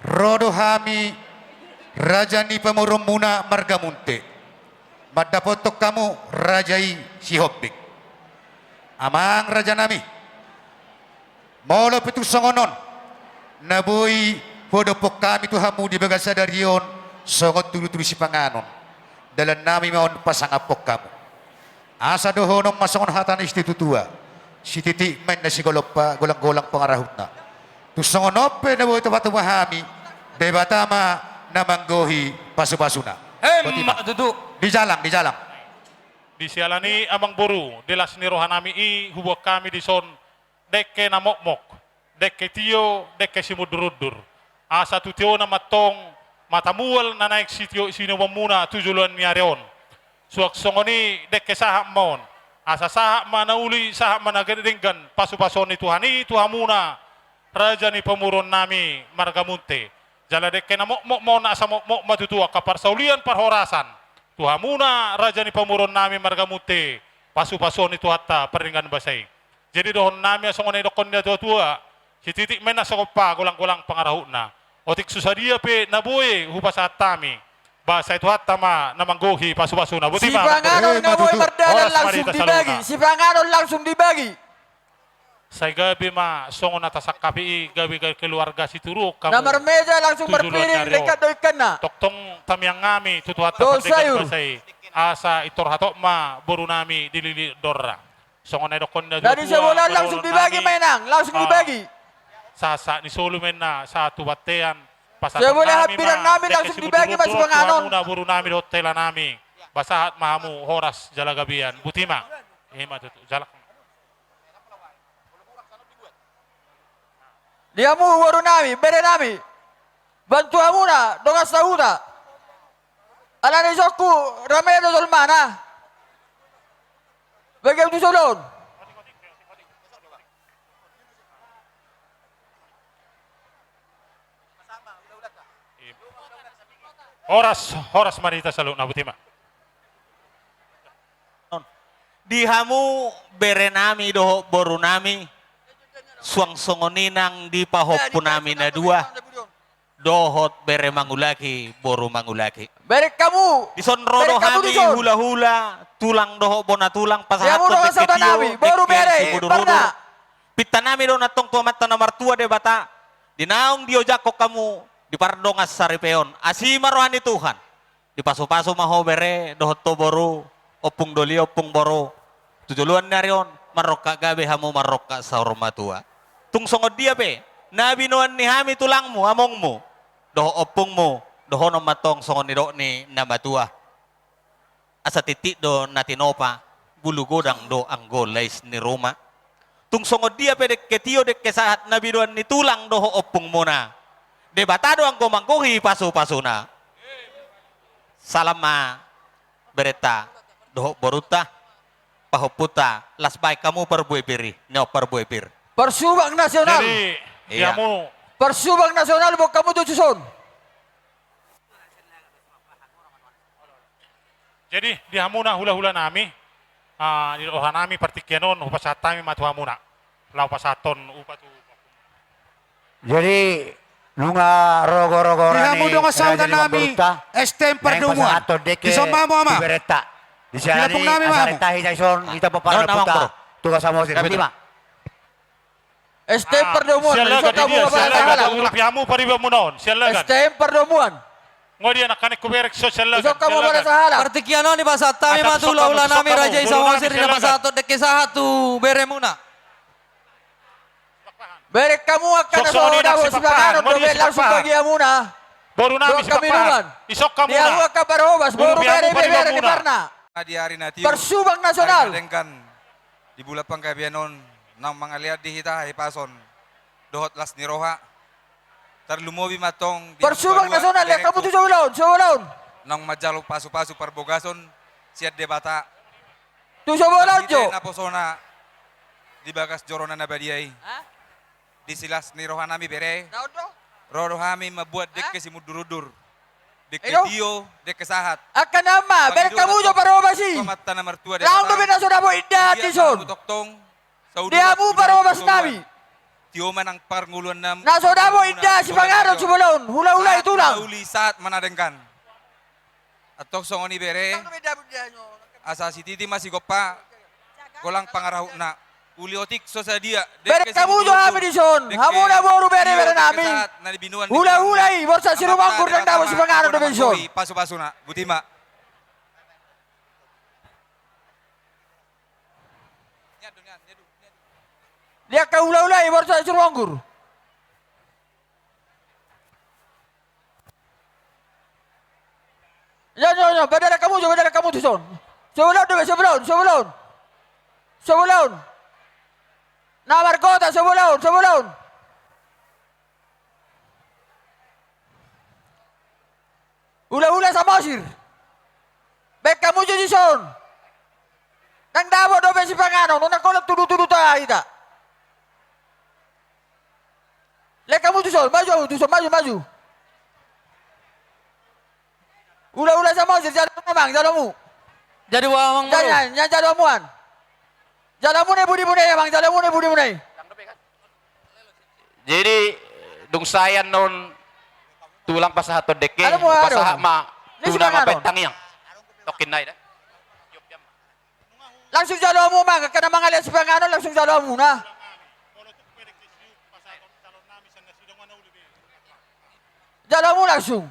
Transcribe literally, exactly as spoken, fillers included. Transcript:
Ro do hami raja ni pamoruonmuna marga Munte, mandapothon hamu raja i Sihombing. Amang rajanami, molo pe tung songon on na boi huadophon hami tu hamu di bagasan sadari on songon tudutudu sipanganon, dalannami ma on pasangaphon hamu. Asa dohonon ma songon hata ni situatua: Sititi ma inna sigolompa, golanggolang pangarahutna. Tung songon on pe na boi tupa-tupa hami, Debata ma na manggohi pasupasuna. Emma tutu. Dijalang, dijalang. Di siala ni i, amangboru, di las ni rohanami i huboan hami dison dengke na mokmok, dengke tio, dengke simundurundur. Asa tu tiona ma antong mata mual na naeng sitio, sinobanmuna tu joloan ni ari on. Suang songon i dengke sahat ma on. Asa sahat ma na uli, sahat ma na denggan pasupasuon ni Tuhan i tu hamuna, raja ni pamoruonnami marga Munte. Jala dengke na mokmok ma on, asa mokmok ma tutu angka parsaulian parhorasan tu hamuna, raja ni pamoruonnami marga Munte, pasupasuon ni Tuhanta pardenggan basa i. Jadi dohononnami ma songon na nidokkon ni natuatua: Sititi ma inna sigolompa, golanggolang pangarahutna. Otik so sadia pe na boi hupasahat hami, ba sai Tuhanta ma na manggohi pasupasuna. Boti ma. Sipanganon nga boi mardalan, langsung dibagi. Sipanganon langsung dibagi. Sai gabe ma songon na tasangkapi i, gabe, gabe keluarga situruon hamu. Na marmeja langsung marpiring, lengkan do ikkanna. Tongtong tamiang hami tu Tuhanta pardenggan basa i, asa intor hatop ma borunami dililit dorra. Songon na nidokkon ni natuatua, na di Sibolon langsung dibagi ma inang, langsung dibagi. Sahat-sahat ni solu ma inna sahat tu bontean. Pasahaton nami ma dengke simundurundur tu hamuna borunami dohot helanami, ba sahat ma hamu horas jala gabean. Boti ma. I ma tutu, jala. Di hamu borunami, berenami, bantu hamuna dongan sahuta. Alani songon on rame do jolmana. Bagi hamu tu jolo on. Horas, horas ma di hita saluhutna. Boti ma. Di hamu berenami dohot borunami, suang songon i nang di pahompunami na dua dohot bere Mangulaki, boru Mangulaki. Bereng hamu. Dison ro do hami hulahula, tulang dohot bona tulang, pasahathon dengke tio, dengke simundurundur. Pintanami do na antong tu Amanta na martua Debata, di naung diojakhon hamu di pardongan saripeon, asi ma roha ni Tuhan. Dipasupasu ma ho bere dohot ho boru, ompung doli, ompung boru, tu joloan ni ari on, marrongkap gabe hamu, marrongkap saur matua. Tung songon dia pe na binoan ni hami tulangmu, amongmu dohot ompungmu, dohonon ma antong songon nidok ni na matua: Asa tintin do na tinopa, bulu godang do anggo lais ni ruma. Tung songon dia pe dengke tio, dengke sahat na binoan ni tulang dohot ompungmuna, Debata do anggo manggohi pasupasuna. Salam ma berenta dohot borunta, pahompunta, las baen hamu parbue pir i, nio parbue pir. Parsubang nasional. Jadi, iya, hamu. Parsubang nasional, boan hamu tu tuson. Jadi, di hamuna hulahulanami, ah, di rohanami partingkian on, hupasahat hami ma tu hamuna. Laho pasahathon upa tu. Jadi, nunga rogorogo di hamu dongan sahutanami, S T M Pardomuan. Dison ma hamu, ama. Di siala ni i, asa rentahi na dison, hita pomparan na punta. Tugas hamu sendiri. S T M Pardomuan, sian Lagan, di dia, sian Lagan, urupi hamu paribanmuna on, sian Lagan. S T M Pardomuan. Nga dia nangkaning hubereng dison, sian Lagan, sian Lagan. Partingkian on dipasahat hami ma tu hulahulanami Raja i Samosir, dipasahat dengke sahat tu beremuna. Bereng hamu angka na so dapot sipanganon, dohot langsung bagi hamuna. Borunami Sipakpahan. Dison hamu na. Di hamu angka parhobas, boru, bere, bere ni Parna. Di ari na tio, parsubang nasional. Ari na denggan, di bulan panggabean on, naung mangalean di hita hahipason dohot las ni roha. Tarlumobi ma antong di parsubang nasional, di hamu tu Sobolon, Sobolon. Naung manjalo pasupasu parbogason sian Debata. Tu Sobolon jo. Naposona di bagas joro na badia i. Di silas ni rohanami bere, ro do hami mambuat dengke simundurundur. Dengke tio, dengke sahat. Angka nama, bereng hamu jo parhobas i. Laung dope na so dapot indahan dison. Di hamu parhobasnami. Tio ma nang parngoluannami. Na so dabo inda sipanganon sibolon, hulahula i tulang. Uli sahat ma na denggan. Antong songon i bere. Asa sititi ma sigompa. Golang pangarahutna. Uli otik so sadia. Bereng hamu jo hami dison. Hamu na boru bereberenami. Hulahula i Borsak Sirumonggur ndang dabo sipanganon dope dison. Pasupasuna. Boti ma. Di angka hulahula i Borsak Sirumonggur. Ia, ia, ia, badarang hamu jo, badarang hamu tuson. Sibolon dope, sibolon, sibolon. Sibolon. Na margota, sibolon, sibolon. Hulahula Samosir. Bereng hamu jo dison. Ndang dabo dope sipanganon, unang holan tudutuduta hita. Bereng hamu tuson, maju hamu tuson, maju, maju. Hulahula Samosir, jalo hamu amang, jalo hamu. Jadi amang. Jalo, jalo, jalo hamu an. Jalo hamu na i budimuna i amang, jalo hamu na i budimuna i. Jadi, dung sae annon tulang pasahathon dengke, pasahat ma tu na mambaen tangiang. Tongkin nai da. Langsung jalo hamu amang, angka na mangalean sipanganon langsung jalo hamu na. Jalo hamu langsung.